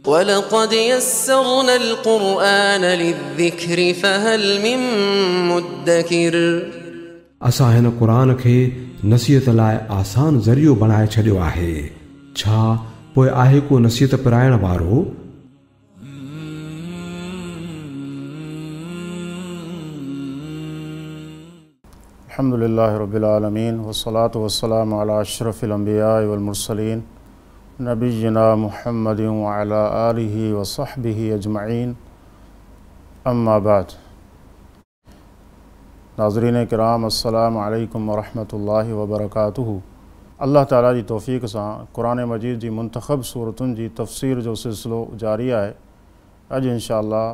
ولقد يسرنا القرآن للذكر فهل من مدكر. असां हिन क़ुर खे नसीहत लाइ आसान ज़रियो बणाए छॾियो आहे, छा पोइ आहे को नसीहत पराइण वारो? अल्हम्दुलिल्लाहि रब्बिल आलमीन वस्सलातु वस्सलामु अला अशरफिल अंबिया वल मुरसलीन नबिय्यिना मुहम्मदिन व अला आलिहि व सहबिहि अजमईन, अम्मा बाद। नाज़रीन किराम, अस्सलामु अलैकुम व रहमतुल्लाहि व बरकातुहू। अल्लाह ताला जी तौफ़ीक़ सां क़ुरान मजीद जी मुंतख़ब सूरतुनि जी तफ़सीर जो सिलसिलो जारी आहे। अॼु इंशाअल्लाह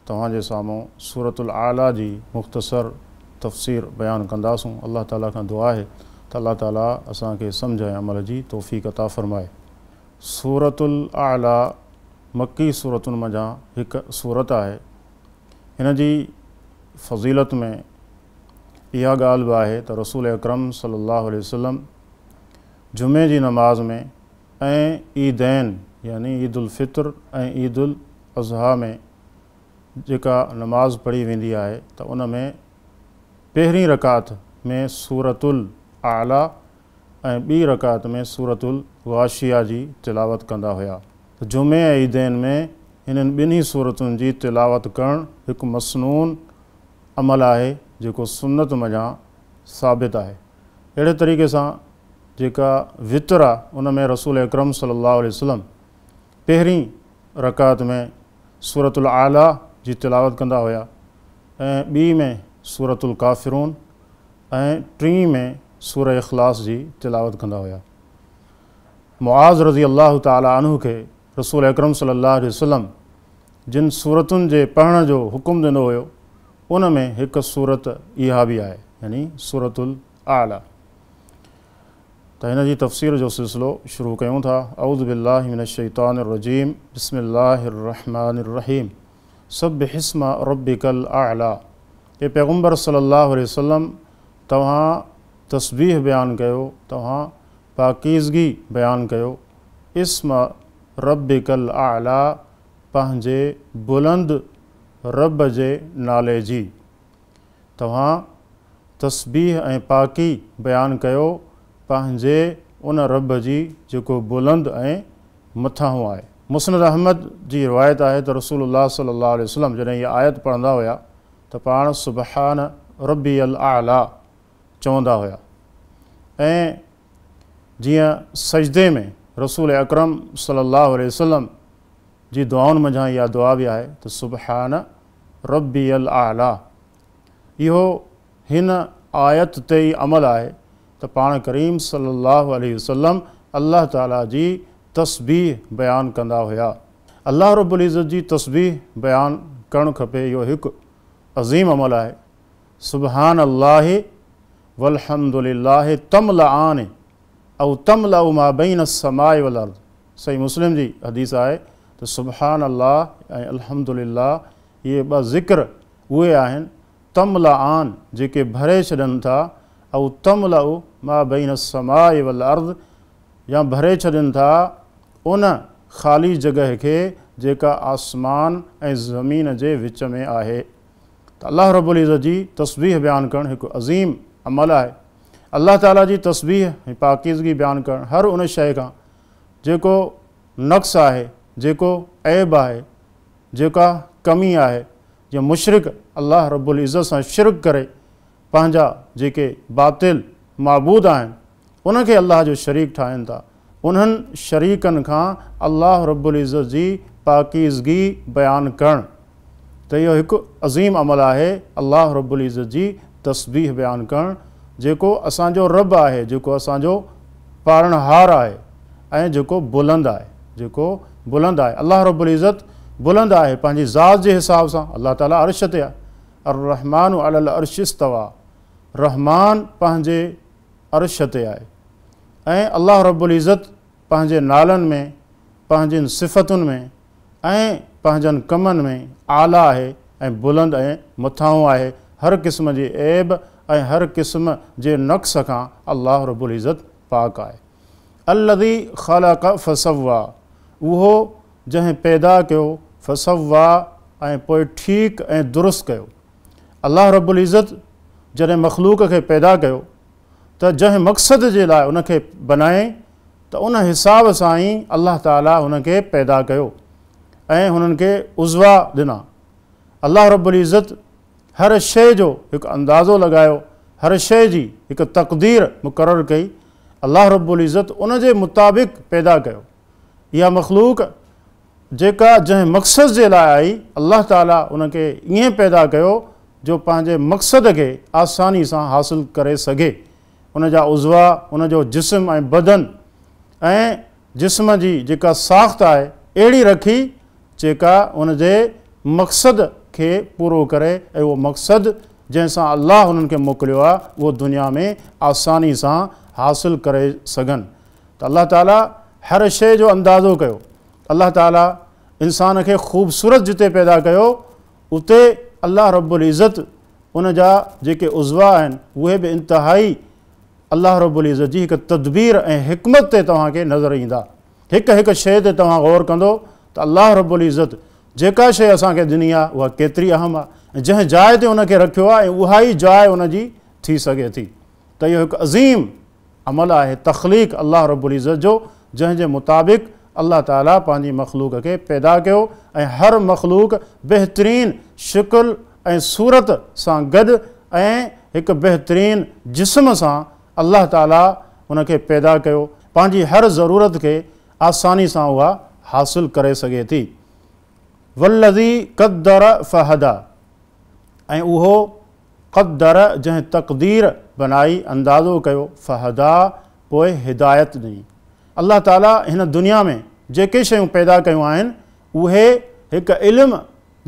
तव्हांजे साम्हूं सूरतुल आला जी मुख़्तसर तफ़सीर बयानु कंदासूं। अल्लाह ताला खां दुआ आहे त अल्लाह ताला असांखे सम्झ ऐं अमल जी तौफ़ीक़ अता फ़रमाए। सूरतुल आला मक्की सूरतुनि मंझां हिकु सूरत आहे। हिन जी फ़ज़ीलत में इहा ॻाल्हि बि आहे त रसूल अकरम सल्लल्लाहु अलैहि वसल्लम जुमे जी नमाज़ में ऐं ईदैन यानी ईदुल फ़ितर ऐं ईदुल अज़हा में जेका नमाज़ पढ़ी वेंदी आहे त उन में पहिरीं रकात में सूरतुल आला ऐं ॿी रकात में सूरतुल गाशिया जी तिलावत कंदा हुया। त जुमे ऐं ईदैन में हिननि ॿिन्ही सूरतुनि जी तिलावत करणु हिकु मसनून अमल आहे जेको सुन्नत मंझां साबित आहे। अहिड़े तरीक़े सां जेका वितर आहे उन में रसूल अकरम सल्लल्लाहु अलैहि वसल्लम पहिरीं रकात में सूरतुल आला जी तिलावत कंदा हुया ऐं ॿी में सूरतुल काफ़िरून ऐं टीं में सूरह इख़लास जी तिलावत कंदा हुया। मुआज़ रज़ी अल्लाह ताला अन्हु खे रसूल अकरम सल्लल्लाहु अलैहि वसल्लम जिन सूरतुनि जे पढ़ण जो हुकुम ॾिनो हुयो उन में हिकु सूरत इहा बि आहे, यानी सूरतुल आला। त हिन जी तफ़सीर जो सिलसिलो शुरू कयूं था। औज़ु बिल्लाहि मिनश शैतानिर रजीम, बिस्मिल्लाहिर रहमानिर रहीम। सब्बिहिस्मा रब्बिकल आला। ए पैगम्बर सल्लल्लाहु अलैहि वसल्लम, तव्हां तस्बीह बयानु कयो, तव्हां पाकीज़गी बयानु कयो इस्म रब्बिकल आला, पंहिंजे बुलंद रब जे नाले जी। तव्हां तस्बीह ऐं पाकी बयानु कयो पंहिंजे उन रब जी जेको बुलंद ऐं मथाहूं आहे। मुस्नद अहमद जी रिवायत आहे त रसूलुल्लाह सल्लल्लाहु अलैहि वसल्लम जॾहिं इहा आयत पढ़ंदा हुया त पाण सुबहान रब्बियल आला चवंदा हुया ऐं जीअं सजदे में रसूल अकरम सल्लल्लाहु अलैहि वसल्लम जी दुआउनि मंझां इहा दुआ बि आहे त सुबहान रब्बियल आला। इहो हिन आयत ते ई अमल आहे त पाण करीम सल्लल्लाहु अलैहि वसल्लम अल्लाह ताला जी तस्बीह बयानु कंदा हुया। अल्लाह रब्बुल इज़्ज़त जी तस्बीह बयानु करणु खपे, इहो हिकु अज़ीम अमल आहे। सुबहान अल्लाह वल्हम्दुलिल्लाह तमलान औ तमलाउ मा बैन अस्समाए वल अर्द। सही मुस्लिम जी हदीस आहे त सुबहान अल्लाह ऐं अल्हम्दुलिल्लाह इहे ॿ ज़िक्र उहे आहिनि तमलान जेके भरे छॾनि था, औ तमलाउ मा बैन अस्समाए वल अर्द, या भरे छॾनि था उन ख़ाली जॻह खे जेका आसमान ऐं ज़मीन जे विच में आहे। त अल्लाह रब्बुल इज़्ज़त जी तस्बीह बयानु करणु हिकु अज़ीम अमल आहे। अल्लाह ताला जी तस्बीह ऐं पाकीज़गी बयानु करणु हर उन शइ खां जेको नक़्स आहे, जेको ऐब आहे, जेका कमी आहे। जीअं मुशरिक अल्लाह रब्बुल इज़्ज़त सां शिरक करे पंहिंजा जेके बातिल माबूद आहिनि उनखे अल्लाह जो शरीक ठाहिनि था, उन्हनि शरीकनि खां अल्लाह रब्बुल इज़्ज़त जी पाकीज़गी बयानु करणु त इहो हिकु अज़ीम अमल आहे। अल्लाह रब्बुल इज़्ज़त जी तस्बीह बयानु करणु जेको असांजो रब आहे, जेको असांजो पालणहार आहे ऐं जेको बुलंद आहे, जेको बुलंद आहे। अल्लाह रब्बुल इज़्ज़त बुलंद आहे पंहिंजी ज़ात जे हिसाब सां। अल्लाह ताला अर्श ते आहे, अर्रहमान अलल अर्श इस्तवा, रहमान पंहिंजे अर्श ते आहे ऐं अल्लाह रब्बुल इज़्ज़त पंहिंजे नालनि में, पंहिंजनि सिफ़तुनि में ऐं पंहिंजनि कमनि में आला आहे ऐं बुलंद ऐं मथाहूं आहे। हर क़िस्म जे ऐब ऐं हर क़िस्म जे नक़्स खां अल्लाह रब्बुल इज़्ज़त पाक आहे। अल्लज़ी ख़लक़ फसव्वा, उहो جنهن پيدا ڪيو، فسوّا ۽ پوء ٺيڪ ۽ درست ڪيو. الله رب العزت جڏهن مخلوق کي پيدا ڪيو ته جنهن مقصد جي لاء ان کي بنايائين ته ان حساب سان ئي الله تعاليٰ هن کي پيدا ڪيو ۽ هنن کي عضوا ڏنا. الله رب العزت هر شيء جو هڪ اندازو لڳايو، هر شيء جي هڪ تقدير مقرر ڪئي، الله رب العزت ان جي مطابق پيدا ڪيو. اها مخلوق جيڪا جنهن مقصد جي لاء آئي، الله تعاليٰ ان کي ائين پيدا ڪيو جو پنهنجي مقصد کي آساني سان حاصل ڪري سگهي. ان جا عضوا، ان جو جسم ۽ بدن ۽ جسم جي جيڪا ساخت آهي، اهڙي رکي جيڪا ان جي مقصد کي پورو ڪري ۽ اهو مقصد جنهن سان الله انهن کي موڪليو آهي، اهو دنيا ۾ آساني سان حاصل ڪري سگهن. ته الله تعاليٰ هر شيء جو اندازو ڪيو. الله تعاليٰ انسان کي خوبصورت جتي پيدا ڪيو، اتي الله رب العزت ان جا جيڪي عضوا آهن، اهي به انتهائي الله رب العزت جي هڪ تدبير ۽ حڪمت تي توهان کي نظر ايندا. هڪ هڪ شيء تي توهان غور ڪندو ته الله رب العزت جيڪا شيء اسان کي ڏني آهي، اها ڪيتري اهم آهي ۽ جنهن جاء تي ان کي رکيو آهي ۽ اها ئي جاء ان جي ٿي سگهي ٿي. ته اهو هڪ عظيم عمل آهي تخليق الله رب العزت جو، جنهن جي مطابق الله تعاليٰ پنهنجي مخلوق کي پيدا ڪيو ۽ هر مخلوق بهترين شڪل ۽ صورت سان گڏ ۽ هڪ بهترين جسم سان الله تعاليٰ ان کي پيدا ڪيو، پنهنجي هر ضرورت کي آساني سان اها حاصل ڪري سگهي ٿي. والذي قدر فهديٰ ۽ اهو قدر جنهن تقدير بنائي، اندازو ڪيو، فهديٰ پوء هدايت ڏني. الله تعاليٰ هن دنيا ۾ جيڪي شيون پيدا ڪيون آهن اهي هڪ علم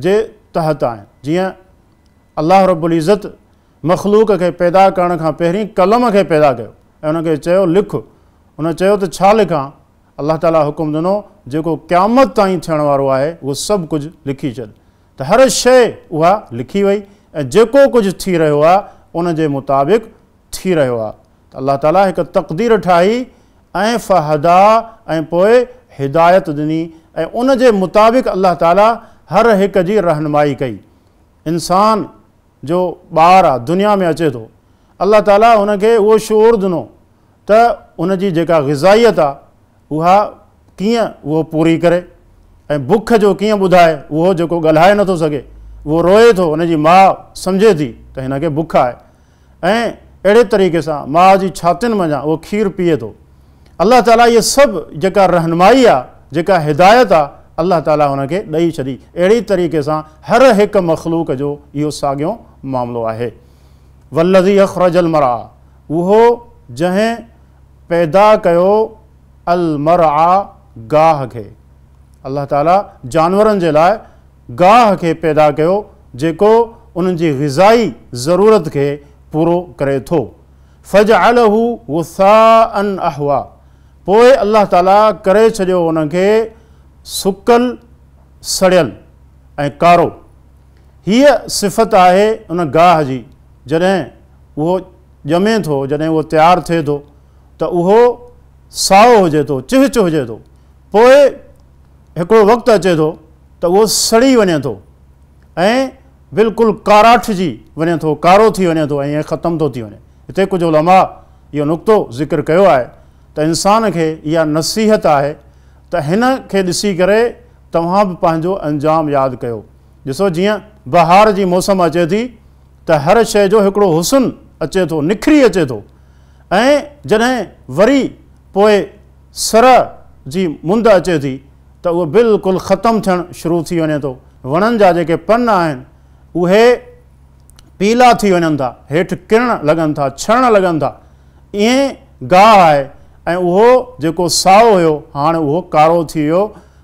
جي تحت آهن. جيئن الله رب العزت مخلوق کي پيدا ڪرڻ کان پهرين قلم کي پيدا ڪيو ۽ ان کي چيو لک. ان چيو ته ڇا لکان؟ الله تعاليٰ حڪم ڏنو جيڪو قيامت تائين ٿيڻ وارو آهي اهو سڀ ڪجهه لکي ڇڏ. ته هر شيء اها لکي وئي ۽ جيڪو ڪجهه ٿي رهيو آهي ان جي مطابق ٿي رهيو آهي ته الله تعاليٰ هڪ تقدير ٺاهي ۽ فهديٰ ۽ پوء هدايت ڏني ۽ ان جي مطابق الله تعاليٰ هر هڪ جي رهنمائي ڪئي. انسان جو ٻار آهي دنيا ۾ اچي ٿو الله تعاليٰ هن کي اهو شعور ڏنو ته ان جي جيڪا غذائيت آهي اها ڪيئن اهو پوري ڪري ۽ بک جو ڪيئن ٻڌائي، اهو جيڪو ڳالهائي نٿو سگهي، اهو روئي ٿو، ان جي ماء سمجهي ٿي ته هن کي بک آهي ۽ اهڙي طريقي سان ماء جي ڇاتين منجهان اهو کير پيئي ٿو. الله تعاليٰ اهي سڀ جيڪا رهنمائي آهي، جيڪا هدايت آهي، الله تعاليٰ هن کي ڏئي ڇڏي. اهڙي طريقي سان هر هڪ مخلوق جو اهو ساڳيو معاملو آهي. والذي اخرج المرعيٰ اهو جنهن پيدا ڪيو المرعيٰ گاهه کي. الله تعاليٰ جانورن جي لاء گاهه کي پيدا ڪيو جيڪو انهن جي غذائي ضرورت کي پورو ڪري ٿو. فجعله غثاء احويٰ پوء الله تعاليٰ ڪري ڇڏيو ان کي سڪل، سڙيل ۽ ڪارو. هيء صفت آهي ان گاهه جي جڏهن اهو ڄمي ٿو، جڏهن اهو تيار ٿئي ٿو ته اهو سائو هجي ٿو، چهچ هجي ٿو، پوء هڪڙو وقت اچي ٿو ته اهو سڙي وڃي ٿو ۽ بلڪل ڪاراٺجي وڃي ٿو، ڪارو ٿي وڃي ٿو ۽ ائين ختم ٿو ٿي وڃي. هتي ڪجهه علماء اهو نقطو ذڪر ڪيو آهي ته انسان کي اها نصيحت آهي ته هن کي ڏسي ڪري توهان به پنهنجو انجام ياد ڪيو. ڏسو جيئن بهار جي موسم اچي ٿي ته هر شيء جو هڪڙو حسن اچي ٿو، نکري اچي ٿو ۽ جڏهن وري پوء سرء جي مند اچي ٿي ته اهو بلڪل ختم ٿيڻ شروع ٿي وڃي ٿو. وڻن جا جيڪي پن آهن اهي پيلا ٿي وڃن ٿا، هيٺ ڪرڻ لڳن ٿا، ڇڻڻ لڳن ٿا. ائين گاهه آهي ۽ اهو جيڪو سائو هيو هاڻ اهو ڪارو ٿي ويو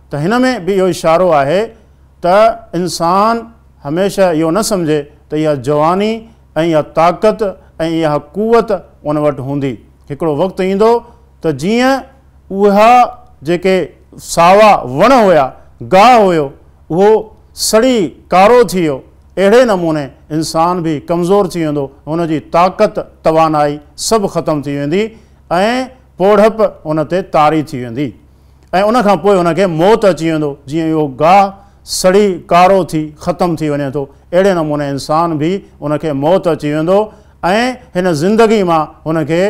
ته هن ۾ به اهو اشارو آهي ته انسان هميشه اهو نه سمجهي ته اها جواني ۽ اها طاقت ۽ اها قوت ان وٽ هوندي. هڪڙو وقت ايندو ته جيئن اها جيڪي ساوا وڻ هيا، گاهه هيو، اهو سڙي ڪارو ٿي ويو، اهڙي نموني انسان به ڪمزور ٿي ويندو، هن جي طاقت، توانائي سڀ ختم ٿي ويندي ۽ پوڙهپ ان تي طاري ٿي ويندي. ۽ ان کان پوء ان کي موت اچي ويندو. جيئن اهو گاهه سڙي ڪارو ٿي ختم ٿي وڃي ٿو، اهڙي نموني انسان به ان کي موت اچي ويندو ۽ هن زندگي مان هن کي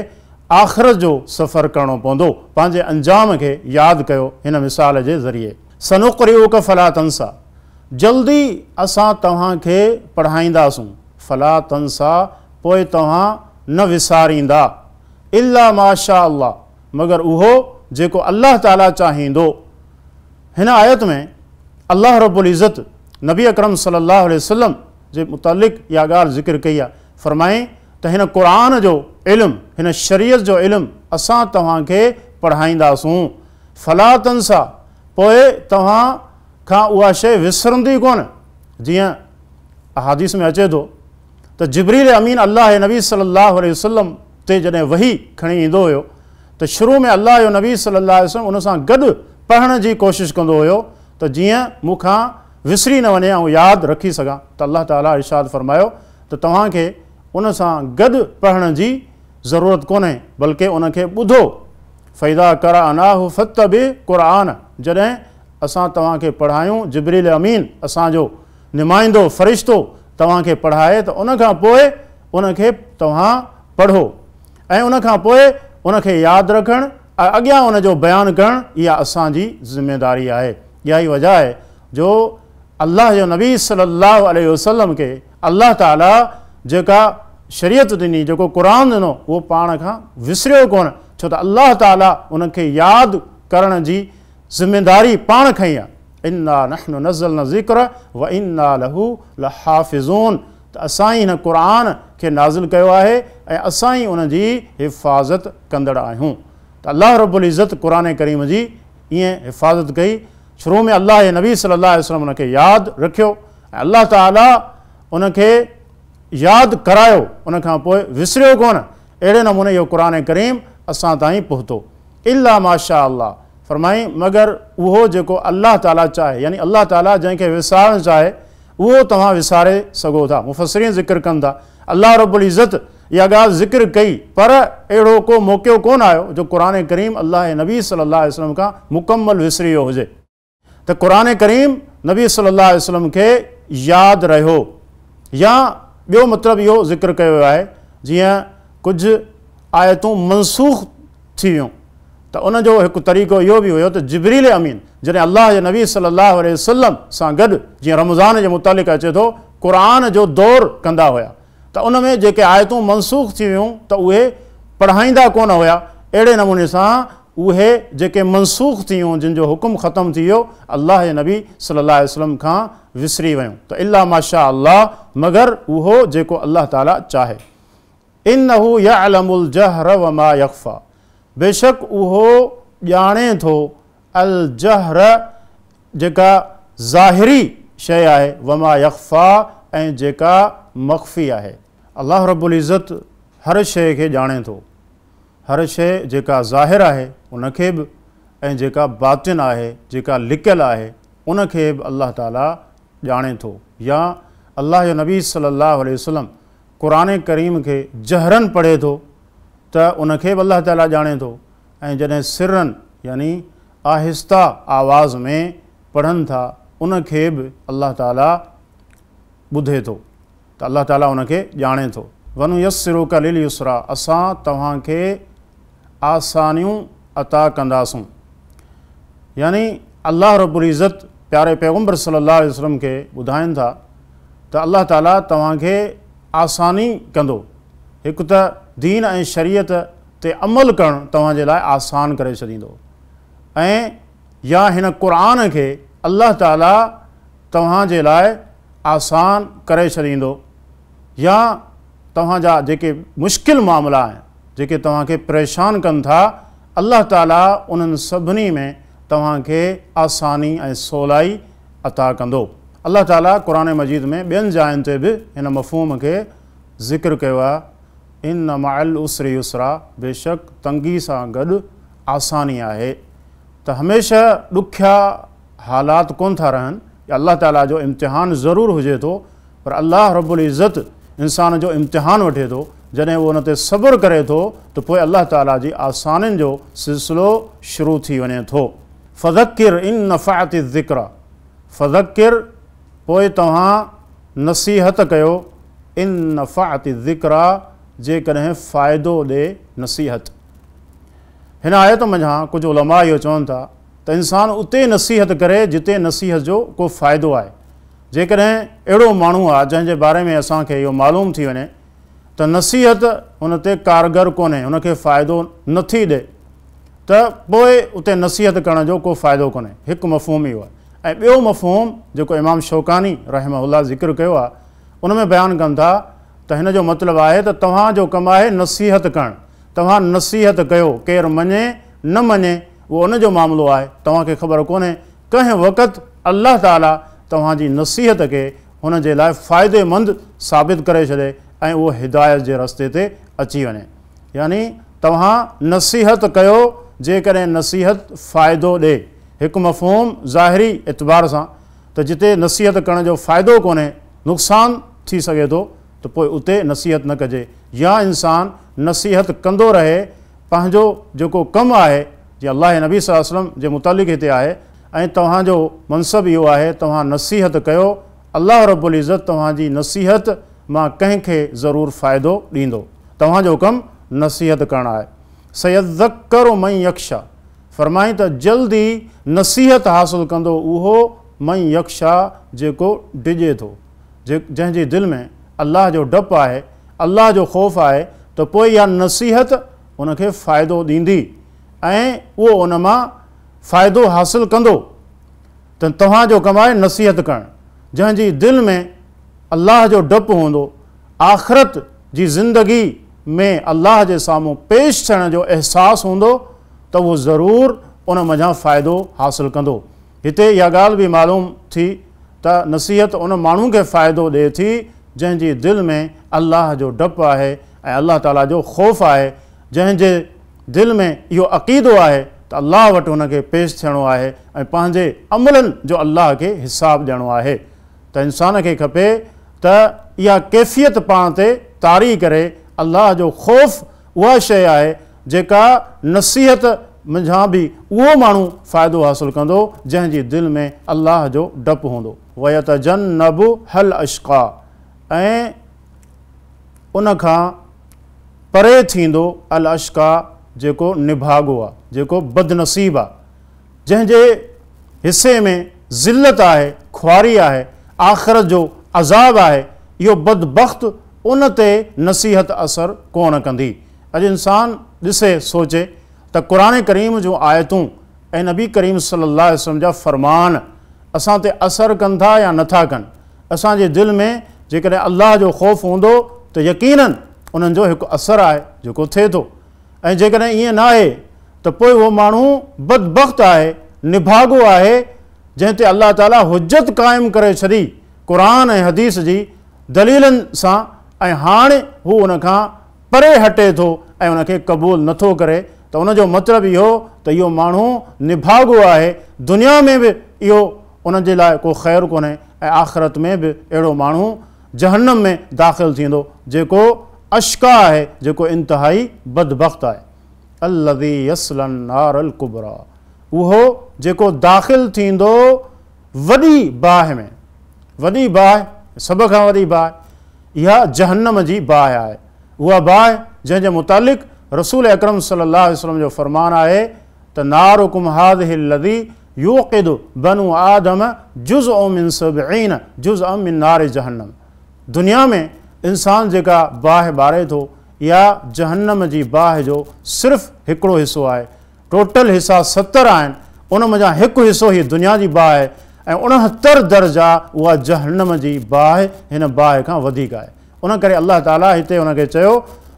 آخرت جو سفر ڪرڻو پوندو. پنهنجي انجام کي ياد ڪيو هن مثال جي ذريعي. سنقرئڪ فلا تنسيٰ، جلدي اسان توهان کي پڙهائينداسون، فلا تنسيٰ پوء توهان نه وساريندا، الا ما شاء الله مگر اهو جيڪو الله تعاليٰ چاهيندو. هن آيت ۾ الله رب العزت نبي اڪرم صلي الله عليه وسلم جي متعلق اها ڳالهه ذڪر ڪئي آهي. فرمائين ته هن قرآن جو علم، هن شريعت جو علم اسان توهان کي پڙهائينداسون، فلا تنسيٰ پوء توهان کان اها شيء وسرندي ڪونه. جيئن احاديث ۾ اچي ٿو ته جبريل امين الله جي نبي صلي الله عليه وسلم تي جڏهن وحي کڻي ايندو هيو ته شروع ۾ الله جو نبي صلي الله عليه وسلم ان سان گڏ پڙهڻ جي ڪوشش ڪندو هيو ته جيئن مون کان وسري نه وڃي آئون ياد رکي سگهان، ته الله تعاليٰ ارشاد فرمايو ته توهان کي ان سان گڏ پڙهڻ جي ضرورت ڪونهي بلڪه ان کي ٻڌو، فاذا قرأناه فاتبع قرآنه جڏهن اسان توهان کي پڙهايون، جبريل امين اسان جو نمائندو فرشتو توهان کي پڙهائي ته ان کان پوء ان کي توهان پڙهو ۽ ان کان پوء ان کي ياد رکڻ ۽ اڳيان ان جو بيان ڪرڻ اها اسان جي ذميداري آهي. اها ئي وجه آهي جو الله جو نبي صلي الله عليه وسلم کي الله تعالي جيڪا شريعت ڏني، جيڪو قرآن ڏنو، اهو پاڻ کان وسريو ڪونه، ڇو ته الله تعالي ان کي ياد ڪرڻ جي ذميداري پاڻ کنئي آهي. انا نحن نزلنا الذڪر وانا له لحافظون، ته اسان ئي هن قرآن کي نازل ڪيو آهي ۽ اسان ئي ان جي حفاظت ڪندڙ آهيون. ته الله رب العزت قرآن ڪريم جي ائين حفاظت ڪئي. شروع ۾ الله جي نبي صلي الله عليه وسلم ان کي ياد رکيو ۽ الله تعالي ان کي ياد ڪرايو، ان کان پوء وسريو ڪونه. اهڙي نموني اهو قرآن ڪريم اسان تائين پهتو. الا ما شاء الله، فرمائين مگر اهو جيڪو الله تعالي چاهي، يعني الله تعالي جنهن کي وسارڻ چاهي اهو توهان وساري سگهو ٿا. مفسرين ذڪر ڪن ٿا الله رب العزت اها ڳالهه ذڪر ڪئي پر اهڙو ڪو موقعو ڪونه آيو جو قرآن ڪريم الله جي نبي صلي الله عليه وسلم کان مڪمل وسري ويو هجي. ته قرآن ڪريم نبي صلي الله عليه وسلم کي ياد رهيو. يا ٻيو مطلب اهو ذڪر ڪيو ويو آهي جيئن ڪجهه آيتون منسوخ ٿي ويون ته ان جو هڪ طريقو اهو به هيو ته جبريل امين جڏهن الله جي نبي صلي الله عليه وسلم سان گڏ جيئن رمضان جي متعلق اچي ٿو قرآن جو دور ڪندا هيا ته ان ۾ جيڪي آيتون منسوخ ٿي ويون ته اهي پڙهائيندا ڪونه هيا. اهڙي نموني سان اهي جيڪي منسوخ ٿي ويون جن جو حڪم ختم ٿي ويو الله جي نبي صلي الله عليه وسلم کان وسري ويون ته الا ما شاء الله مگر اهو جيڪو الله تعالي چاهي. انه يعلم الجهر وما يخفي بيشڪ اهو ڄاڻي ٿو الجهر جيڪا ظاهري شيء آهي، وما يخفيٰ ۽ جيڪا مخفي آهي. الله رب العزت هر شيء کي ڄاڻي ٿو. هر شيء جيڪا ظاهر آهي ان کي به ۽ جيڪا باطن آهي، جيڪا لڪيل آهي، ان کي به الله تعاليٰ ڄاڻي ٿو. يا الله جو نبي صلي الله عليه وسلم قرآن ڪريم کي جهراً پڙهي ٿو ته ان کي به الله تعاليٰ ڄاڻي ٿو ۽ جڏهن سراً يعني آهسته آواز ۾ پڙهن ٿا ان کي به الله تعاليٰ ٻڌي ٿو ته الله تعاليٰ ان کي ڄاڻي ٿو. ونيسرک لليسريٰ اسان توهان کي آسانيون عطا ڪنداسون يعني الله رب العزت پياري پيغمبر صلي الله عليه وسلم کي ٻڌائين ٿا ته الله تعاليٰ توهان کي آساني ڪندو. هڪ ته دين ۽ شريعت تي عمل ڪرڻ توهان جي لاء آسان ڪري ڇڏيندو ۽ يا هن قرآن کي الله تعاليٰ توهان جي لاء آسان ڪري ڇڏيندو يا توهان جا جيڪي مشڪل معاملا آهن جيڪي توهان کي پريشان ڪن ٿا الله تعاليٰ انهن سڀني ۾ توهان کي آساني ۽ سولائي عطا ڪندو. الله تعاليٰ قرآن مجيد ۾ ٻين جاين تي به هن مفهوم کي ذڪر ڪيو آهي، ان مع العسر يسرا بيشڪ تنگي سان گڏ آساني آهي ته هميشه ڏکيا حالات ڪونه ٿا رهن يا الله تعاليٰ جو امتحان ضرور هجي ٿو پر الله رب العزت انسان جو امتحان وٺي ٿو جڏهن اهو ان تي صبر ڪري ٿو ته پوء الله تعاليٰ جي آسانين جو سلسلو شروع ٿي وڃي ٿو. فذڪر ان نفعت الذڪريٰ، فذڪر پوء توهان نصيحت ڪيو، ان نفعت الذڪريٰ جيڪڏهن فائدو ڏي نصيحت. هن آيت منجهان ڪجهه علماء اهو چون ٿا ته انسان اتي نصيحت ڪري جتي نصيحت جو ڪو فائدو آهي. جيڪڏهن اهڙو ماڻهو آهي جنهن جي باري ۾ اسان کي اهو معلوم ٿي وڃي ته نصيحت هن تي ڪارگر ڪونهي، هن کي فائدو نٿي ڏي ته پوء اتي نصيحت ڪرڻ جو ڪو فائدو ڪونهي. هڪ مفهوم اهو آهي ۽ ٻيو مفهوم جيڪو امام شوڪاني رحمه الله ذڪر ڪيو آهي ان ۾ بيان ڪن ٿا ته هن جو مطلب آهي ته توهان جو ڪم آهي نصيحت ڪرڻ، توهان نصيحت ڪيو، ڪير مڃي نه مڃي اهو ان جو معاملو آهي، توهان کي خبر ڪونهي ڪنهن وقت الله تعالي توهان جي نصيحت کي هن جي لاء فائديمند ثابت ڪري ڇڏي ۽ اهو هدايت جي رستي تي اچي وڃي. يعني توهان نصيحت ڪيو جيڪڏهن نصيحت فائدو ڏي. هڪ مفهوم ظاهري اعتبار سان ته جتي نصيحت ڪرڻ جو فائدو ڪونهي، نقصان ٿي سگهي ٿو ته پوء اتي نصيحت نه ڪجي يا انسان نصيحت ڪندو رهي پنهنجو جيڪو ڪم آهي جيئن الله جي نبي صلي الله عليه وسلم جي متعلق هتي آهي ۽ توهان جو منصب اهو آهي توهان نصيحت ڪيو الله رب العزت توهان جي نصيحت مان ڪنهن کي ضرور فائدو ڏيندو توهان جو ڪم نصيحت ڪرڻ آهي سيذڪر من يخشيٰ فرمائين ته جلد ئي نصيحت حاصل ڪندو اهو من يخشيٰ جيڪو ڊڄي ٿو جنهن جي دل ۾ الله جو ڊپ آهي الله جو خوف آهي ته پوء اها نصيحت ان کي فائدو ڏيندي ۽ اهو ان مان فائدو حاصل ڪندو ته توهان جو ڪم آهي نصيحت ڪرڻ جنهن جي دل ۾ الله جو ڊپ هوندو آخرت جي زندگي ۾ الله جي سامهون پيش ٿيڻ جو احساس هوندو ته اهو ضرور ان منجهان فائدو حاصل ڪندو. هتي اها ڳالهه به معلوم ٿي ته نصيحت ان ماڻهو کي فائدو ڏئي ٿي جنهن جي دل ۾ الله جو ڊپ آهي ۽ الله تعاليٰ جو خوف آهي، جنهن جي دل ۾ اهو عقيدو آهي ته الله وٽ هن کي پيش ٿيڻو آهي ۽ پنهنجي عملن جو الله کي حساب ڏيڻو آهي ته انسان کي کپي ته اها ڪيفيت پاڻ تي طاري ڪري. الله جو خوف اها شيء آهي جيڪا نصيحت منجهان به اهو ماڻهو فائدو حاصل ڪندو جنهن جي دل ۾ الله جو ڊپ هوندو. ويتجنبها الاشقيٰ ۽ ان کان پري ٿيندو الاشقيٰ جيڪو نڀاڳو آ، جيڪو بدنصيب آ، جنهن جي حصي ۾ ذلت آهي، خواري آهي، آخرت جو عذاب آهي، اهو بدبخت ان تي نصيحت اثر ڪونه ڪندي. اڄ انسان ڏسي سوچي ته قرآن ڪريم جون آيتون ۽ نبي ڪريم صلي الله عليه وسلم جا فرمان اسان تي اثر ڪن ٿا يا نٿا ڪن؟ اسان جي دل ۾ جيڪڏهن الله جو خوف هوندو ته يقيناً انهن جو هڪ اثر آهي جيڪو ٿئي ٿو ۽ جيڪڏهن ائين ناهي ته پوء اهو ماڻهو بدبخت آهي، نڀاڳو آهي جنهن تي الله تعاليٰ حجت قائم ڪري ڇڏي قرآن ۽ حديث جي دليلن سان ۽ هاڻ هو ان کان پري هٽي ٿو ۽ ان کي قبول نٿو ڪري ته ان جو مطلب اهو ته اهو ماڻهو نڀاڳو آهي، دنيا ۾ به اهو ان جي لاء ڪو خير ڪونهي ۽ آخرت ۾ به اهڙو ماڻهو جهنم ۾ داخل ٿيندو جيڪو اشقيٰ آهي، جيڪو انتهائي بدبخت آهي. الذي يصلي النار الڪبريٰ اهو جيڪو داخل ٿيندو وڏي باهه ۾، وڏي باهه، سڀ کان وڏي باهه، اها جهنم جي باهه آهي. اها باهه جنهن جي متعلق رسول اڪرم صلي الله عليه وسلم جو فرمان آهي ته نارڪم هذه الذي يوقد بنو آدم جزء من سبعين جزءا من نار جهنم دنيا ۾ انسان جيڪا باهه ٻاري ٿو اها جهنم جي باهه جو صرف هڪڙو حصو آهي. ٽوٽل حصا 70 آهن، ان منجهان هڪ حصو هي دنيا جي باهه آهي ۽ 69 درجا اها جهنم جي باهه هن باهه کان وڌيڪ آهي. ان ڪري الله تعاليٰ هتي ان کي چيو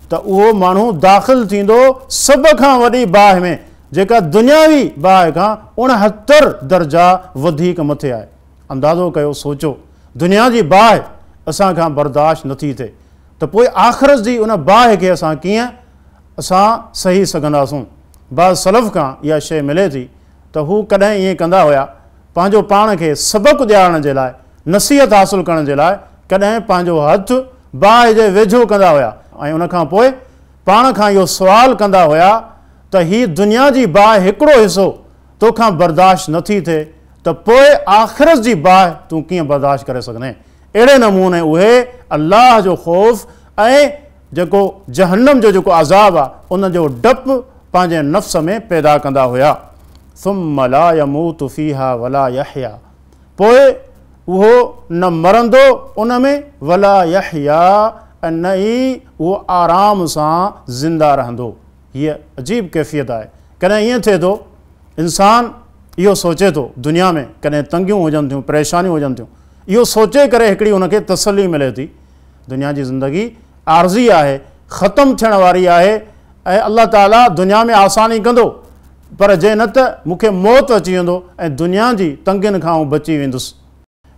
ته اهو ماڻهو داخل ٿيندو سڀ کان وڏي باهه ۾ جيڪا دنياوي باهه کان 69 درجا وڌيڪ مٿي آهي. اندازو ڪيو، سوچو، دنيا جي باهه اسان کان برداشت نٿي ٿئي ته پوء آخرت جي ان باهه کي اسان ڪيئن اسان سهي سگهنداسون. بعض سلف کان اها شيء ملي ٿي ته هو ڪڏهن ائين ڪندا هيا، پنهنجو پاڻ کي سبق ڏيارڻ جي لاء، نصيحت حاصل ڪرڻ جي لاء ڪڏهن پنهنجو هٿ باهه جي ويجهو ڪندا هيا ۽ ان کان پوء پاڻ کان اهو سوال ڪندا هيا ته هي دنيا جي باهه هڪڙو حصو توکان برداشت نٿي ٿئي ته پوءِ آخرت جي باهه تون ڪيئن برداشت ڪري سگهندين؟ اهڙي نموني اهي الله جو خوف ۽ جيڪو جهنم جو جيڪو عذاب آهي ان جو ڊپ پنهنجي نفس ۾ پيدا ڪندا هئا. ثم لا يموت فيها ولا يحيا، پوءِ اهو نه مرندو ان ۾، ولا يحيا، ۽ نه ئي اهو آرام سان زنده رهندو. هيءَ عجيب ڪيفيت آهي. ڪڏهن ائين ٿئي ٿو انسان اهو سوچي ٿو دنيا ۾ ڪڏهن تنگيون هجن ٿيون، پريشانيون هجن ٿيون، اهو سوچي ڪري هڪڙي هن کي تسلي ملي ٿي دنيا جي زندگي عارضي آهي، ختم ٿيڻ واري آهي ۽ الله تعاليٰ دنيا ۾ آساني ڪندو، پر جي نه ته مون کي موت اچي ويندو ۽ دنيا جي تنگين کان آئون بچي ويندس.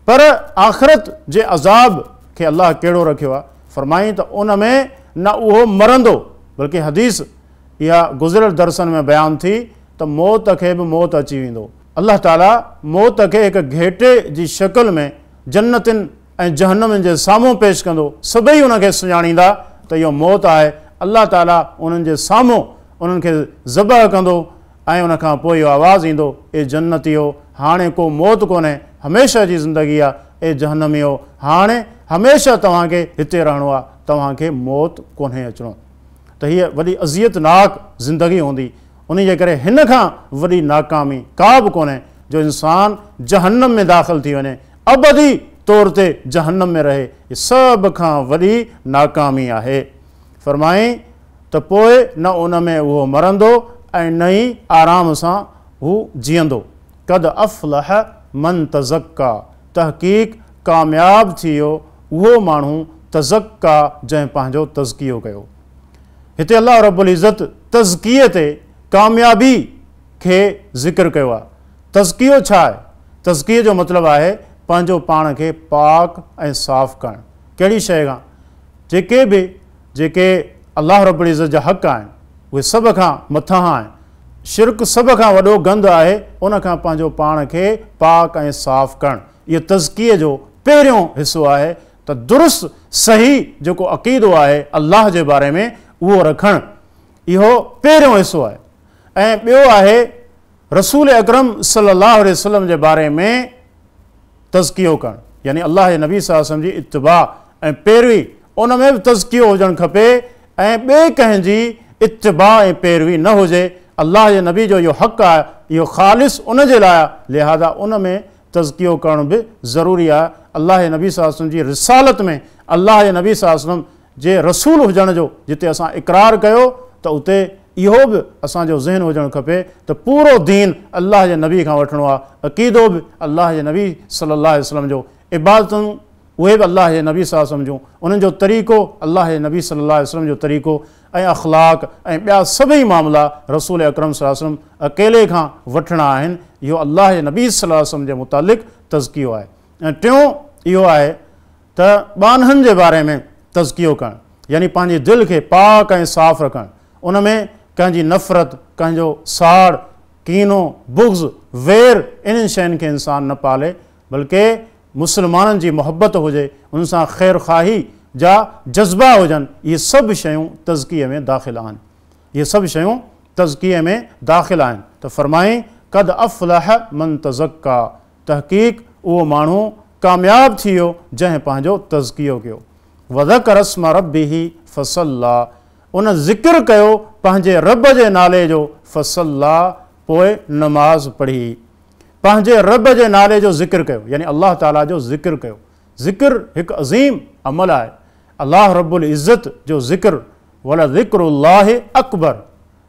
پر آخرت جي عذاب کي الله ڪهڙو رکيو آهي؟ فرمائين ته ان ۾ نه اهو مرندو، بلڪه حديث اها گذريل درسن ۾ بيان ٿي ته موت کي به موت اچي ويندو. الله تعاليٰ موت کي هڪ گهيٽي جي شڪل ۾ جنتن ۽ جهنمن جي سامهون پيش ڪندو، سڀئي ان کي سڃاڻيندا ته اهو موت آهي. الله تعاليٰ انهن جي سامهون انهن کي ذبح ڪندو ۽ ان کان پوءِ اهو آواز ايندو، اي جنتيو هاڻي ڪو موت ڪونهي، هميشه جي زندگي آهي. اي جهنميو هاڻي هميشه توهان کي هتي رهڻو آهي، توهان کي موت ڪونهي اچڻو. ته هيءَ وڏي اذيتناڪ زندگي هوندي. ان جي ڪري هن کان وڏي ناڪامي ڪا به ڪونهي جو انسان جهنم ۾ داخل ٿي وڃي، ابدي طور تي جهنم ۾ رهي. هيءَ سڀ کان وڏي ناڪامي آهي. فرمائين ته پوءِ نه ان ۾ اهو مرندو ۽ نه ئي آرام سان هو جيئندو. قد افلح من تزڪا، تحقيق ڪامياب ٿي ويو اهو ماڻهو تزڪا جنهن پنهنجو تزڪيو ڪيو. هتي الله رب العزت تزڪيي تي ڪاميابي کي ذڪر ڪيو آهي. تزڪيو ڇا آهي؟ تزڪيي جو مطلب آهي پنهنجو پاڻ کي پاڪ ۽ صاف ڪرڻ. ڪهڙي شيءِ کان؟ جيڪي به جيڪي الله رب العزت جا حق آهن اهي سڀ کان مٿان آهن. شرڪ سڀ کان وڏو گند آهي، ان کان پنهنجو پاڻ کي پاڪ ۽ صاف ڪرڻ اهو تزڪيي جو پهريون حصو آهي. ته درست صحيح جيڪو عقيدو آهي الله جي باري ۾ اهو رکڻ اهو پهريون حصو آهي. ۽ ٻيو آهي رسول اڪرم صلي الله عليه وسلم جي باري ۾ تزڪيو ڪرڻ، يعني الله جي نبي صلي الله عليه وسلم جي اتباع ۽ پيروي، ان ۾ به تزڪيو هجڻ کپي ۽ ٻئي ڪنهن جي اتباع ۽ پيروي نه هجي. الله جي نبي جو اهو حق آهي، اهو خالص ان جي لاءِ آهي، لهذا ان ۾ تزڪيو ڪرڻ به ضروري آهي. الله جي نبي صلي الله عليه وسلم جي رسالت ۾ الله جي نبي صلي الله عليه وسلم جي رسول هجڻ جو جتي اسان اقرار ڪيو ته اتي اهو به اسان جو ذهن هجڻ کپي ته پورو دين الله جي نبي کان وٺڻو آهي، عقيدو به الله جي نبي صلي الله عليه وسلم جو، عبادتون اهي به الله جي نبي صلي الله عليه وسلم جون، انهن جو طريقو الله جي نبي صلي الله عليه وسلم جو طريقو ۽ اخلاق ۽ ٻيا سڀئي معاملا رسول اڪرم صلي الله عليه وسلم اڪيلي کان وٺڻا آهن. اهو الله جي نبي صلي الله عليه وسلم جي متعلق تزڪيو آهي. ۽ ٽيون اهو آهي ته ٻانهن جي باري ۾ تزڪيو ڪرڻ، يعني پنهنجي دل کي پاڪ ۽ صاف رکڻ، ان ۾ ڪنهن جي نفرت، ڪنهن جو ساڙ، ڪينو، بغض، وير، انهن شين کي انسان نه پالي، بلڪه مسلمانن جي محبت هجي، ان سان خير خواهي جا جذبا هجن. اهي سڀ شيون تزڪيي ۾ داخل آهن. اهي سڀ شيون تزڪيي ۾ داخل آهن. ته فرمائين قد افلح من تزڪا، تحقيق اهو ماڻهو ڪامياب ٿي ويو جنهن پنهنجو تزڪيو ڪيو. وذڪر اسم ربه فصليٰ، ان ذڪر ڪيو پنهنجي رب جي نالي جو، فصليٰ پوءِ نماز پڙهي. پنهنجي رب جي نالي جو ذڪر ڪيو، يعني الله تعاليٰ جو ذڪر ڪيو. ذڪر هڪ عظيم عمل آهي. الله رب العزت جو ذڪر، ولذڪر الله اڪبر،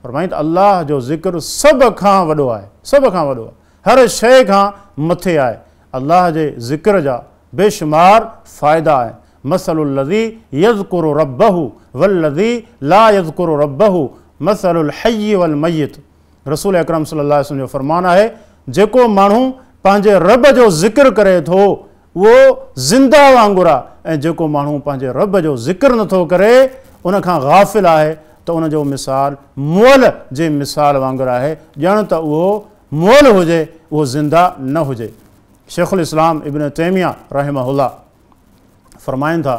فرمائين ته الله جو ذڪر سڀ کان وڏو آهي، سڀ کان وڏو آهي، هر شيءِ کان مٿي آهي. الله جي ذڪر جا بيشمار فائدا آهن. مثل الذي يذڪر ربه والذي لا يذڪر ربه مثل الحي والميت. رسول اڪرم صلي الله عليه وسلم جو فرمان آهي جيڪو ماڻهو پنهنجي رب جو ذڪر ڪري ٿو اهو زنده وانگر آهي، ۽ جيڪو ماڻهو پنهنجي رب جو ذڪر نٿو ڪري ان کان غافل آهي ته ان جو مثال مئل جي مثال وانگر آهي، ڄڻ ته اهو مئل هجي، اهو زنده نه هجي. شيخ الاسلام ابن تيميه رحمه الله فرمائن ٿا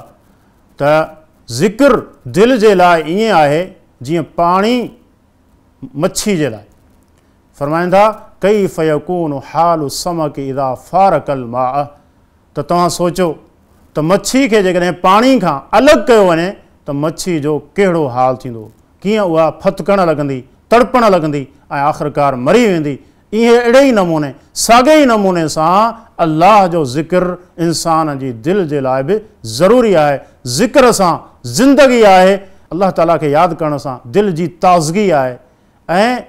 ته ذڪر دل جي لاءِ ائين آهي جيئن پاڻي مڇي جي لاءِ. फरमाइनि था कैफ यकून हाल समक इज़ा फारकल मा, त तव्हां सोचो त मच्छी खे जेकॾहिं पाणी खां अलॻि कयो वञे त मच्छी जो कहिड़ो हाल थींदो, कीअं उहा फथकण लॻंदी, तड़पण लॻंदी ऐं आख़िरकार मरी वेंदी। इहे अहिड़े ई नमूने, साॻे ई नमूने सां अल्लाह जो ज़िक्र इंसान जी दिलि जे लाइ बि ज़रूरी आहे। ज़िक्र सां ज़िंदगी आहे, अल्लाह ताला खे यादि करण सां दिलि जी ताज़गी आहे ऐं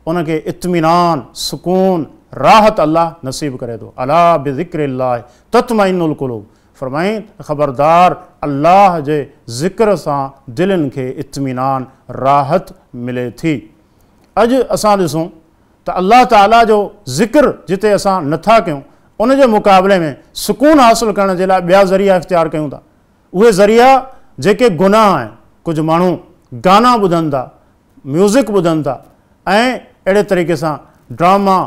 उनखे इत्मीनान, सुकून, राहत अल्लाह नसीब करे थो। अला बिज़िक्रिल्लाह तत्मइन्नुल क़ुलूब, फरमाई ख़बरदार अल्लाह जे ज़िक्र सां दिलनि खे इत्मीनान, राहत मिले थी। अॼु असां ॾिसूं त अल्लाह ताला जो ज़िक्र जिते असां नथा कयूं उन जे मुक़ाबले में सुकून हासिल करण जे लाइ ॿिया ज़रिया इख़्तियार कयूं था। उहे ज़रिया जेके गुनाह आहिनि, कुझु माण्हू गाना ॿुधनि था, म्यूज़िक ॿुधनि था ऐं अहिड़े तरीक़े सां ड्रामा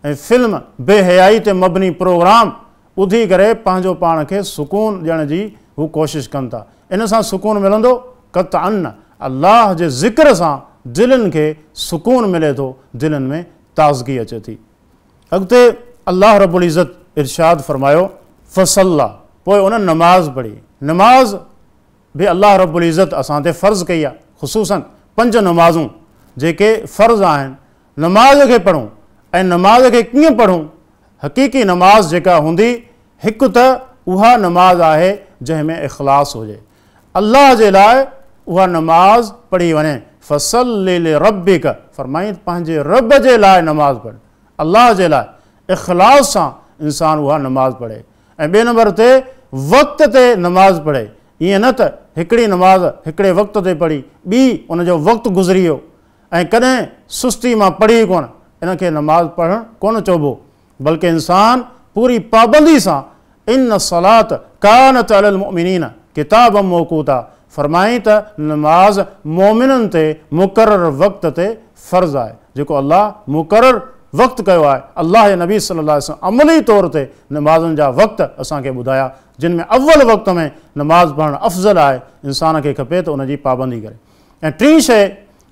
ऐं फिल्म, बेहयाई ते मबनी प्रोग्राम ॿुधी करे पंहिंजो पाण खे सुकून ॾियण जी हू कोशिशि कनि था। इन सां सुकून मिलंदो? क़तअन न। अल्लाह जे ज़िक्र सां दिलनि खे सुकून मिले थो, दिलनि में ताज़गी अचे थी। अॻिते अल्लाह रब्बुल इज़्ज़त इरशाद फरमायो फसल्ला, पोइ उन नमाज़ पढ़ी। नमाज़ बि अल्लाह रब्बुल इज़्ज़त असां ते फ़र्ज़ कई आहे, ख़ुसूसन पंज नमाज़ूं जेके फ़र्ज़ आहिनि। नमाज़ खे पढ़ूं ऐं नमाज़ खे कीअं पढ़ूं? हक़ीक़ी नमाज़ जेका हूंदी, हिकु त उहा नमाज़ आहे जंहिंमें इख़लास हुजे, अल्लाह जे लाइ उहा नमाज़ पढ़ी वञे। फसल्लि लिरब्बिक, फरमाई पंहिंजे रब जे लाइ नमाज़ पढ़, अल्लाह जे लाइ इख़लास सां इंसान उहा नमाज़ पढ़े। ऐं ॿिए नंबर ते वक़्त ते नमाज़ पढ़े, ईअं न त हिकिड़ी नमाज़ हिकिड़े वक़्त ते पढ़ी, ॿी उनजो वक़्तु गुज़री वियो ऐं कॾहिं सुस्ती मां पढ़ी कोन, इनखे नमाज़ पढ़णु कोन चइबो, बल्कि इंसान पूरी पाबंदी सां इन सलात कानत अलल मुमिनीन किताब मौकूता, फरमाई त नमाज़ मोमिननि ते मुक़ररु वक़्त ते फ़र्ज़ आहे, जेको अल्लाह मुक़ररु वक़्तु कयो आहे। अल्लाह जे नबी सल्लल्लाहु अलैहि वसल्लम अमली तौर ते नमाज़ुनि जा वक़्तु असांखे ॿुधाया, जिन में अव्वल वक़्त में नमाज़ पढ़णु अफ़ज़ल आहे, इंसान खे खपे त उनजी पाबंदी करे। ऐं टीं शइ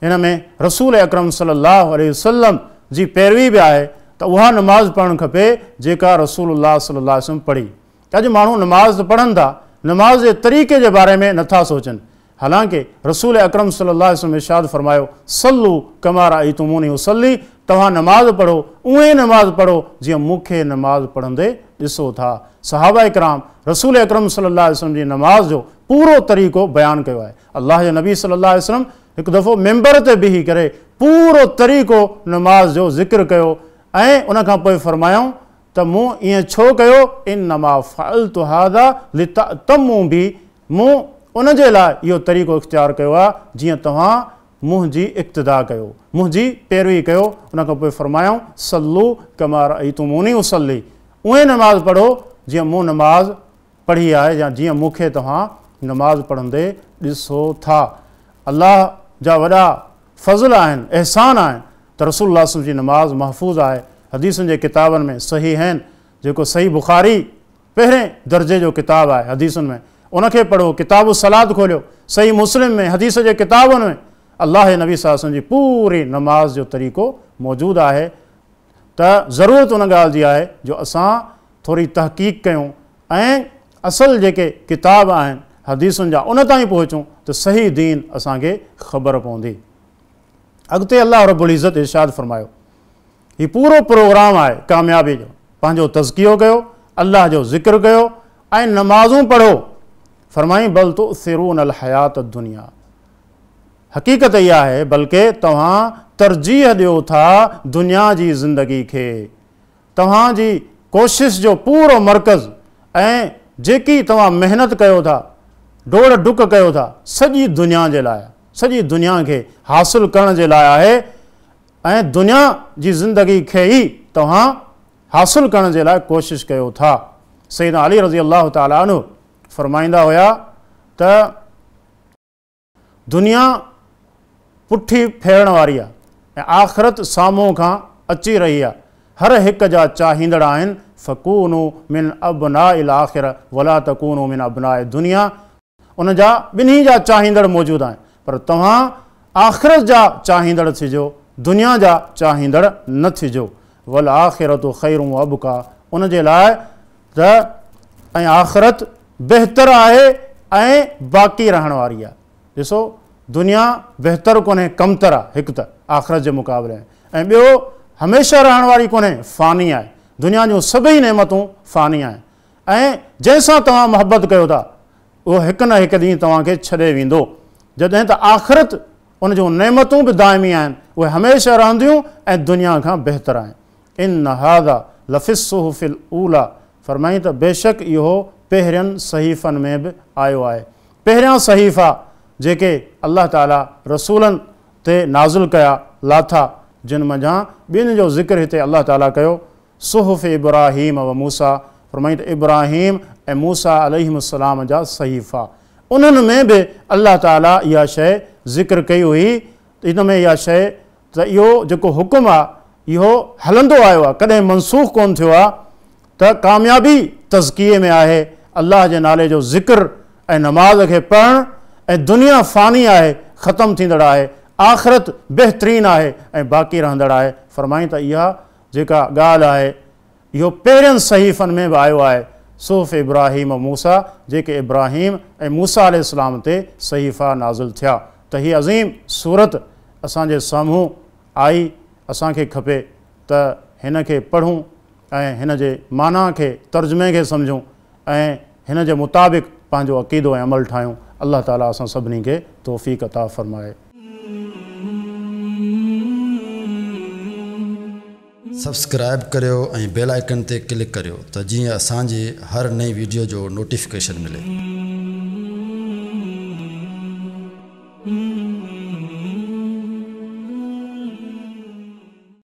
हिन में रसूल अकरम सल्लल्लाहु अलैहि वसल्लम जी पैरवी बि आहे त उहा नमाज़ पढ़णु खपे जेका रसूलुल्लाह सल्लल्लाहु अलैहि वसल्लम पढ़ी। अॼु माण्हू नमाज़ त पढ़नि था, नमाज़ जे तरीक़े जे बारे में नथा सोचनि, हालांकि रसूल अकरम सल्लल्लाहु अलैहि वसल्लम इरशाद फरमायो सल्लू कमा राअयतुमूनी उसल्ली, तव्हां नमाज़ पढ़ो उएं नमाज़ पढ़ो जीअं मूंखे नमाज़ पढ़ंदे ॾिसो था। सहाबा इकराम रसूल अकरम सल्लल्लाहु अलैहि वसल्लम जी नमाज़ जो पूरो तरीक़ो बयानु कयो आहे। अल्लाह जे नबी सल्लल्लाहु अलैहि वसल्लम हिकु दफ़ो मेंबर ते बीही करे पूरो तरीक़ो नमाज़ जो ज़िक्र कयो ऐं उन खां पोइ फरमायूं त मूं ईअं छो कयो, इन्नमा फ़अलतु हाज़ा लितअतमू बी, मूं उन जे लाइ इहो तरीक़ो इख़्तियार कयो आहे जीअं तव्हां मुंहिंजी इक़्तिदा कयो, मुंहिंजी पैरवी कयो। उन खां पोइ फरमायूं सल्लू कमा रअयतुमूनी उसल्ली, उएं नमाज़ पढ़ो जीअं मूं नमाज़ पढ़ी आहे या जीअं मूंखे तव्हां नमाज़ पढ़ंदे ॾिसो था। अल्लाह जा वॾा फ़ज़ल आहिनि, अहसान आहिनि त रसूलुल्लाह सल्लल्लाहु अलैहि वसल्लम जी नमाज़ महफ़ूज़ आहे। हदीसुनि जे किताबनि में सही आहिनि, जेको सही बुखारी पहिरें दर्जे जो किताबु आहे हदीसुनि में, उनखे पढ़ो, किताबु सलाद खोलियो, सही मुस्लिम में हदीस जे किताबुनि में अल्लाह जे नबी सल्लल्लाहु अलैहि वसल्लम जी पूरी नमाज़ जो तरीक़ो मौजूदु आहे। त ज़रूरत उन ॻाल्हि जी आहे जो असां थोरी तहक़ीक़ कयूं ऐं असल जेके किताब आहिनि हदीसुनि जा उन ताईं पहुचूं त सही दीन असांखे ख़बर पवंदी। अॻिते अल्लाह रब्बुल इज़्ज़त इरशाद फरमायो हीउ पूरो प्रोग्राम आहे कामयाबी जो, पंहिंजो तज़कियो कयो, अल्लाह जो ज़िक्र कयो ऐं नमाज़ूं पढ़ो। फरमाई बल तुसिरून अल हयात दुनिया, हक़ीक़त इहा आहे बल्कि तव्हां तरजीह ॾियो था दुनिया जी ज़िंदगी खे, तव्हांजी कोशिश जो पूरो मर्कज़ ऐं जेकी तव्हां महिनत कयो था, डोड़ डुक कयो था, सॼी दुनिया जे लाइ, सॼी दुनिया खे हासिल करण जे लाइ आहे ऐं दुनिया जी ज़िंदगी खे ई तव्हां हासिल करण जे लाइ कोशिश कयो था। सैयदना अली रज़ी अल्लाह ताला अन्हु फरमाईंदा हुया त दुनिया पुठी फेरण वारी आहे ऐं आख़िरत साम्हूं खां अची रही आहे, हर हिक जा चाहींदड़ आहिनि, फ़कूनू मिन अबनाइल आख़िर वला तकूनू मिन अबनाए दुनिया, उन जा ॿिन्ही जा चाहींदड़ मौजूदु आहिनि पर तव्हां आख़िरत जा चाहींदड़ थिजो, دنيا جا چاهيندڙ نه ٿجو. والآخرة خير وابقيٰ ان جي لاء ته ۽ آخرت بهتر آهي ۽ باقي رهڻ واري آهي. ڏسو دنيا بهتر ڪونهي ڪمتر آهي هڪ ته آخرت جي مقابلي ۾ ۽ ٻيو هميشه رهڻ واري ڪونهي فاني آهي. دنيا جون سڀئي نعمتون فاني آهن ۽ جنهن سان توهان محبت ڪيو ٿا اهو هڪ نه هڪ ڏينهن توهان کي ڇڏي ويندو. جڏهن ته آخرت ان جون نعمتون به دائمي آهن، اهي هميشه رهنديون ۽ دنيا کان بهتر آهن. ان هذا لفي الصحف الاوليٰ فرمائين ته بيشڪ اهو پهرين صحيفن ۾ به آيو آهي. پهريان صحيفا جيڪي الله تعاليٰ رسولن تي نازل ڪيا، لاٿا، جن منجهان ٻن جو ذڪر هتي الله تعاليٰ ڪيو، صحف ابراهيم و موسيٰ، فرمائين ته ابراهيم ۽ موسيٰ عليهم السلام جا صحيفا، انهن ۾ به الله تعاليٰ اها شيء ذڪر ڪئي هئي ته ان ۾ اها شيء ته اهو جيڪو حڪم آهي اهو هلندو آيو آهي ڪڏهن منسوخ ڪونه ٿيو آهي ته ڪاميابي تزڪيي ۾ آهي الله جي نالي جو ذڪر ۽ نماز کي پڙهڻ ۽ دنيا فاني آهي ختم ٿيندڙ آهي آخرت بهترين آهي ۽ باقي رهندڙ آهي فرمائين ته اها جيڪا ڳالهه آهي اهو پهرين صحيفن ۾ به آيو آهي، صحف ابراهيم و موسيٰ، جيڪي ابراهيم ۽ موسيٰ عليه السلام تي صحيفا نازل ٿيا ته هي عظيم سورت اسان جي سامهون آئي، اسان کي کپي ته هن کي پڙهون ۽ هن جي معنيٰ کي ترجمي کي سمجهون ۽ هن جي مطابق پنهنجو عقيدو ۽ عمل ٺاهيون، الله تعاليٰ اسان سڀني کي توفيق عطا فرمائي. سبسڪرائيب ڪريو ۽ بيل آئيڪن تي ڪلڪ ڪريو ته جيئن اسان جي هر نئين ويڊيو جو نوٽيفڪيشن ملي.